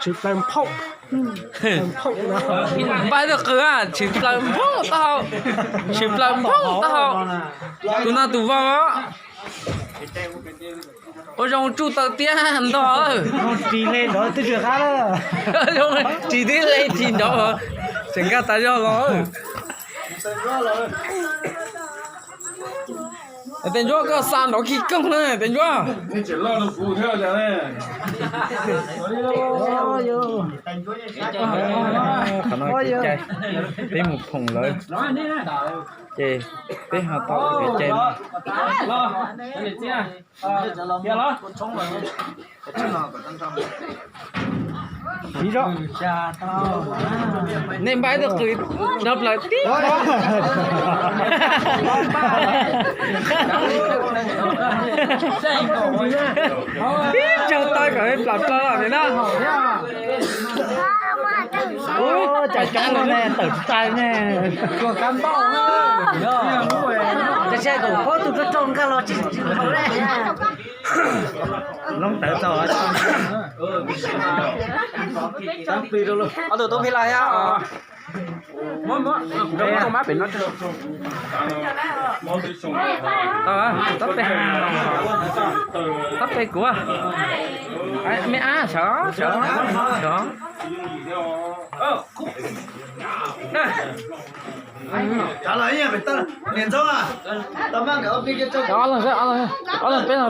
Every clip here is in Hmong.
Tsis plaws nphaum. Npaj tug qws, tsis plaws nphaum taub hau, tsis plaws nphaum taub hau. Tus no tus vau. Ua zoo tsuj taw tiab ntog. Ris le nrov twb tsis qab. Ris twb le ris nrov, tseem nkag tas zog los. Tes ntsuab, koj xa nrov khi koog na tes ntsuab. Qhov no cai, peb mus phoom lawv, ces peb ho tau kev cai no. Nej npaj ib tug qws nrov plaws tib, tib tsaug taw kom plam plaws los nim na. Ua cas coob no ne, tawm tsis tas ne. Loob tawv txog. Ob tug tub phij laj thiab. Tab peb, tab peb kuv. Me ab sawv, sawv, sawv. Ob leeg, ob leeg peb no.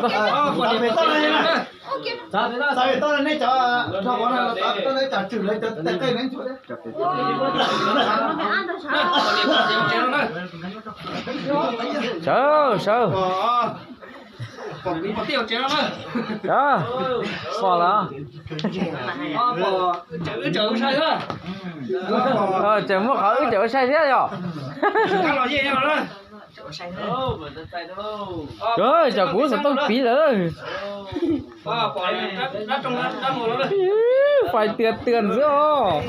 Sawv, sawv. Pom lawm. Tseem muaj qhov wb tseem ua sai thiab yom. Cov kuv xov tooj piv lawm. Fais tias tias xwb os.